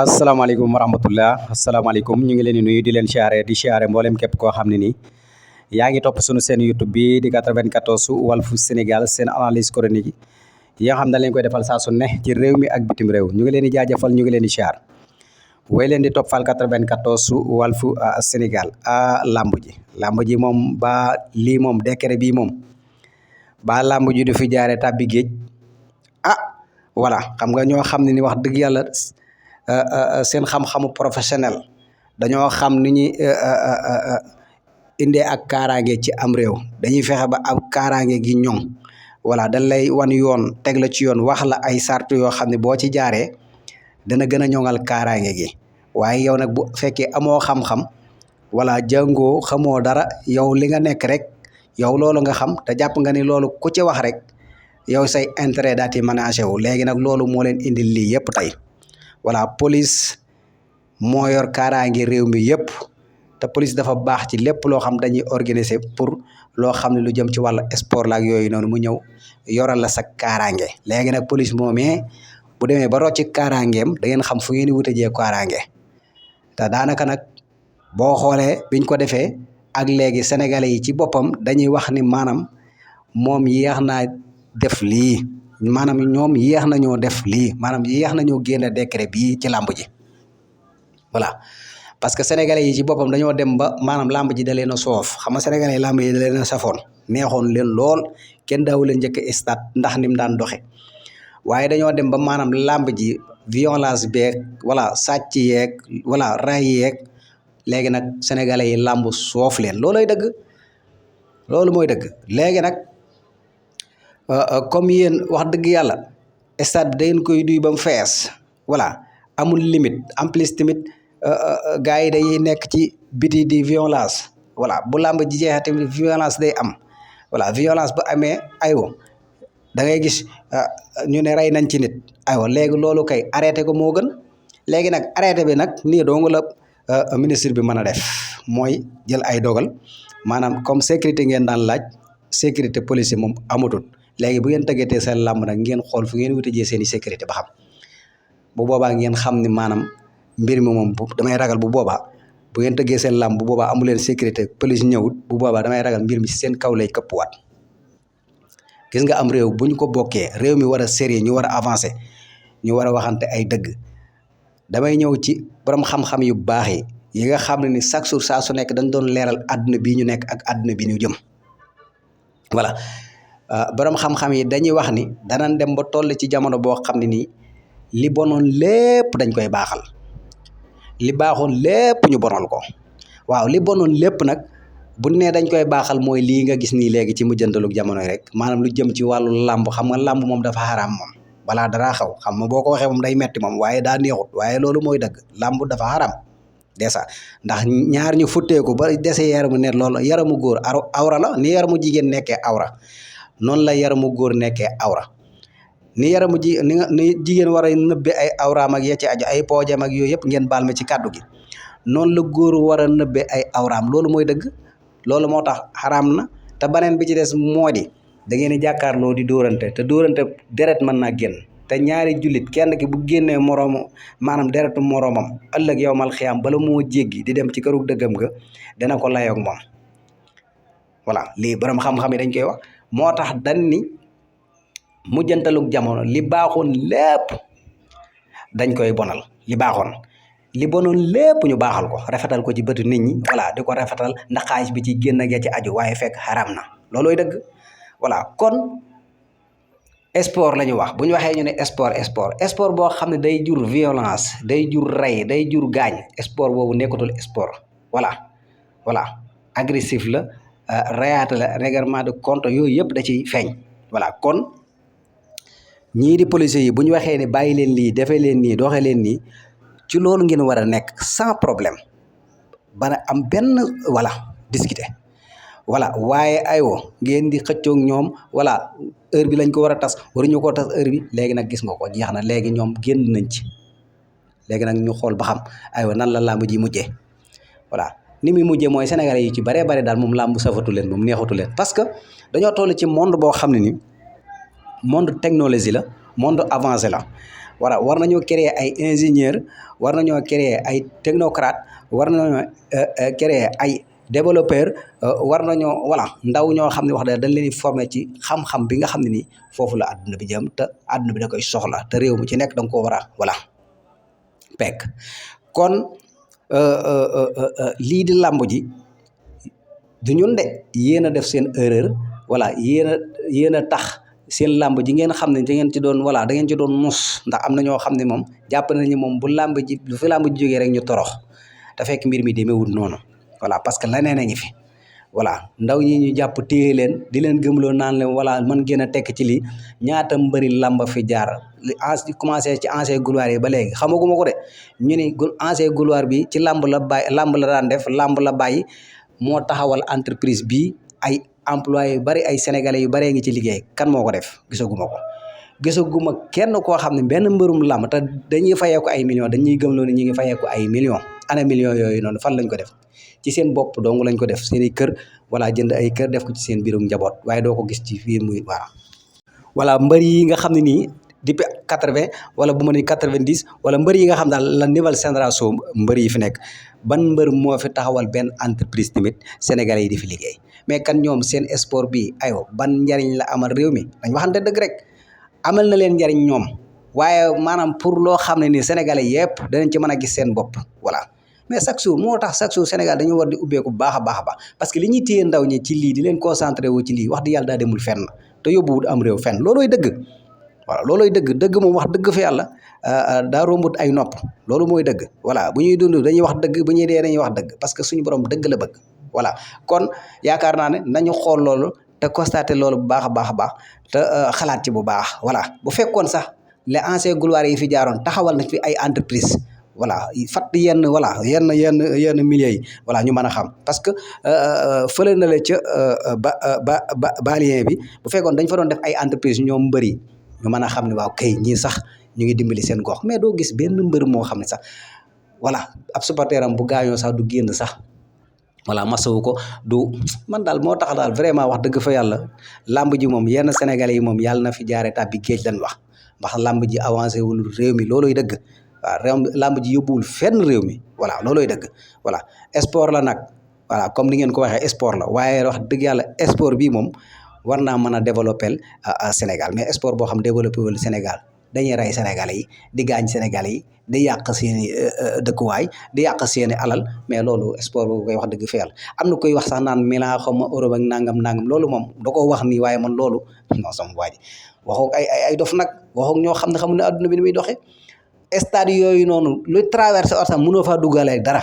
asalaamaaleykum wa rahmatullah asalaamaaleykum ñu ngi leen di nuyu di leen siyaare mboolem képp koo xam ne nii yaa ngi topp sunu seen YouTube bi di 94 Walfu Sénégal seen analyse chronique yi nga xam ne leen koy defal saa su ne ci réew mi ak bitim réew ñu ngi leen di jaajëfal ñu ngi leen di siyaar way leen di toppal 94 Walfu Sénégal lamb ji moom ba lii moom décret bii moom ba lamb ji du fi jaare tàbbi géej voilà xam nga ñoo xam ne ni wax dëgg yàlla seen xam-xamu professionnel dañoo xam ni ñuy indee ak kaaraange ci am réew dañuy fexe ba ab kaaraange gi ñoŋ voilà dañ lay wan yoon teg la ci yoon wax la ay sart yoo xam ne boo ci jaaree dana gën a ñoŋal kaaraange gi waaye yow nag bu fekkee amoo xam-xam voilà jàngoo xamoo dara yow li nga nekk rek yow loolu nga xam te jàpp nga ni loolu ku ci wax rek yow say intérêt daal di menacé wu léegi nag loolu moo leen indil lii yëpp tey voilà police moo yor kaaraange réew mi yëpp te police dafa baax ci lépp loo xam dañuy organiser pour loo xam ne lu jëm ci wàllu sport la ak yooyu noonu mu ñëw yoral la sa kaaraange léegi nag police moomee bu demee ba rocci kaaraangeem da ngeen xam fu ngeen di wute jee kaaraange te daanaka nag boo xoolee biñ ko defee ak léegi sénégalais yi ci boppam dañuy wax ni maanaam moom yéex naa def lii maanaam ñoom yéex nañoo def lii maanaam yéex nañoo génne décret bii ci làmb ji voilà parce que sénégalais yi ci boppam dañoo dem ba maanaam làmb ji da leen a soof xam nga sénégalais yi làmb yi da leen a safoon neexoon leen lool kenn daawu leen njëkk stade ndax ni mu daan doxe waaye dañoo dem ba maanaam làmb ji violence beeg voilà sàcc yeeg voilà ray yeeg léegi nag sénégalais yi làmb soof leen looloy dëgg loolu mooy dëgg léegi nag comme yéen wax dëgg yàlla stade bi da ngeen koy duy ba mu fees voilà amul limite en plus tamit gars yi day nekk ci biti di violence voilà bu làmb ji jeexee tamit violence day am voilà violence bu amee aywa da ngay gis ñu ne rey nañ ci nit aywa léegi loolu kay arrêté ko moo gën léegi nag arrêté bi nag nii dong la ministre bi mën a def mooy jël ay dogal maanaam comme sécurité ngeen daan laaj sécurité police moom amatul léegi bu ngeen tëggatee seen làmb nag ngeen xool fu ngeen wutijee seen i sécurité ba xam bu boobaa ngeen xam ni maanaam mbir mi moom damay ragal bu boobaa bu ngeen tëggee seen làmb bu boobaa amu leen sécurité police ñëwut bu boobaa damay ragal mbir mi seen kaw lay këppwaat gis nga am réew bu ñu ko bokkee réew mi war a sérieux ñu war a avancer ñu war a waxante ay dëgg damay ñëw ci borom xam-xam yu baax yi nga xam ne ni chaque jour saa su nekk dañ doon leeral àdduna bii ñu nekk ak àdduna bi ñu jëm voilà borom xam-xam yi dañuy wax ni danañ dem ba toll ci jamono boo xam ne nii li bonoon lépp dañ koy baaxal li baaxoon lépp ñu bonal ko waaw li bonoon lépp nag bu ne dañ koy baaxal mooy lii nga gis nii léegi ci mujjantalug jamono yi rek maanaam lu jëm ci wàllu làmb xam nga làmb moom dafa xaraam moom balaa dara xaw xam nga boo ko waxee moom day metti moom waaye daa neexut waaye loolu mooy dëgg làmb dafa xaraam desa ndax ñaar ñu futteeku ba dese yaramu ne loolu yaramu góor awra la ni yaramu jigéen nekkee awra noonu la yaramu góor nekkee awra ni yaramu ni jigéen war a nëbbe ay awraam ak ya ci aju ay poojam ak yooyu yëpp ngeen baal ma ci kàddu gi noonu la góor war a nëbbe ay awraam loolu mooy dëgg loolu moo tax xaraam na te beneen bi ci des moo di da ngeen di jàkkaarloo di dóorante te dóorante deret mën naa génn te ñaari jullit kenn ki bu génnee moroomu maanaam deretu moroomam ëllëg yow mal xiyaam bala moo jéggi di dem ci këru dëggam ga dana ko layoog moom voilà lii borom xam-xam yi dañ koy wax moo tax dañ ni mujjantalug jamono li baaxoon lépp dañ koy bonal li baaxoon li bonoon lépp ñu baaxal ko rafetal ko ci bëtu nit ñi voilà di ko rafetal ndax xaalis bi ci génn ak ya ci aju waaye fekk xaraam na loolooy dëgg voilà kon sport la ñu wax bu ñu waxee ñu ne sport boo xam ne day jur violence day jur rey day jur gaañ sport boobu nekkatul sport voilà agressif la reyaate la règlement de compte yooyu yëpp da ciy feeñ voilà kon ñii di policiers yi bu ñu waxee ne bàyyi leen lii defee leen nii doxee leen nii ci loolu ngeen war a nekk sans problème bana am benn voilà discuter voilà waaye aywa ngeen di xëccoog ñoom voilà heure bi lañ ko war a tas waruñu ko tas heure bi léegi nag gis nga ko jeex na léegi ñoom génn nañ ci léegi nag ñu xool ba xam aywa nan la làmb ji mujjee voilà ni muy mujjee mooy sénégalais yi ci baree bare daal moom làmb safatu leen moom neexatu leen parce que dañoo toll ci monde boo xam ne ni monde technologie la monde avancé la voilà war nañoo créer ay ingénieur war nañoo créer ay technocrate war nañoo créer ay développeur war nañoo voilà ndaw ñoo xam ne wax dëgg dañ leen di former ci xam-xam bi nga xam ne nii foofu la àdduna bi jëm te àdduna bi da koy soxla te réew mi ci nekk da nga koo war a voilà pekk kon lii di làmb ji du ñun de yéen a def seen erreur voilà yéen a tax seen làmb ji ngeen xam ne da ngeen ci doon voilà da ngeen ci doon mus ndax am na ñoo xam ne moom jàpp nañu moom bu làmb ji lu fi làmb ji jógee rek ñu torox te fekk mbir mi demeewul noonu voilà parce que leneen a ngi fi voilà ndaw ñi ñu jàpp téye leen di leen gëmloo naan leen voilà man gën a tekk ci lii ñaata mbëri làmb fi jaar li commencé ci ancien gloire yi ba léegi xamaguma ko de ñu ni ancien gloire bi ci làmb la bàyyi làmb la daan def làmb la bàyyi moo taxawal entreprise bi ay employé yu bari ay sénégalais yu baree ngi ci liggéey kan moo ko def gisaguma kenn koo xam ne benn mbërum làmb te dañuy fayee ko ay millions dañuy gëmloo ne ñu ngi fayee ko ay millions ana millions yooyu noonu fan lañ ko def ci seen bopp dong lañ ko def seen i kër wala jënd ay kër def ko ci seen biirum njaboot waaye doo ko gis ci fii muy voilà mbër yi nga xam ne nii depuis 80 wala bu ma ni 90 wala mbër yi nga xam daal la nouvelle génération mbër yi fi nekk ban mbër moo fi taxawal benn entreprise tamit sénégalais yi di fi liggéey mais kan ñoom seen sport bi aywa ban njariñ la amal réew mi dañ waxante dëgg rek amal na leen njariñ ñoom waaye maanaam pour loo xam ne nii sénégalais yëpp danañ ci mën a gis seen bopp voilà mais chaque jour moo tax chaque jour Sénégal dañu war di ubbeeku baax a baax a baax parce que li ñuy téye ndaw ñi ci lii di leen concentré wu ci lii wax di yàlla daa demul fenn te yóbbuwut am réew fenn loolooy dëgg voilà loolooy dëgg moom wax dëgg fa yàlla daa rombut ay nopp loolu mooy dëgg voilà bu ñuy dund dañuy wax dëgg bu ñuy dee dañuy wax dëgg parce que suñu borom dëgg la bëgg voilà kon yaakaar naa ne nañu xool loolu te constaté loolu bu baax a baax a baax te xalaat ci bu baax voilà bu fekkoon sax les anciens gloires yi fi jaaroon taxawal na fi ay entreprise voilà fat yenn voilà yenn milieux yi voilà ñu mën a xam parce que fële na la ca balien bi bu fekkoon dañ fa doon def ay entreprise ñoom mbër yi ñu mën a xam ne waaw kay ñii sax ñu ngi dimbali seen gox mais doo gis benn mbër moo xam ne sax voilà ab supporteram bu gaañoo sax du génn sax voilà masawu ko du man daal moo tax daal vraiment wax dëgg fa yàlla làmb ji moom yenn sénégalais yi moom yàlla na fi jaare tàbbi géej lañ wax ndax làmb ji avancé wul réew mi looloy dëgg waaw réew làmb ji yóbbuwul fenn réew mi voilà looloy dëgg voilà sport la nag voilà comme ni ngeen ko waxee sport la waaye wax dëgg yàlla sport bii moom war naa mën a développer Sénégal mais sport boo xam développé wul Sénégal dañuy rey Sénégalais yi di gaañ Sénégalais yi di yàq seeni dëkkuwaay di yàq seeni alal mais loolu sport boobu koy wax dëgg fa yàlla am na koy wax sax naan Milan xaw ma Europe ak nangam loolu moom da koo wax nii waaye man loolu non sama waa ji waxoog ay dof nag waxoog ñoo xam ne xamul ne adduna bi ni muy doxee stade yooyu noonu luy traversé or sax mënoo faa duggaale dara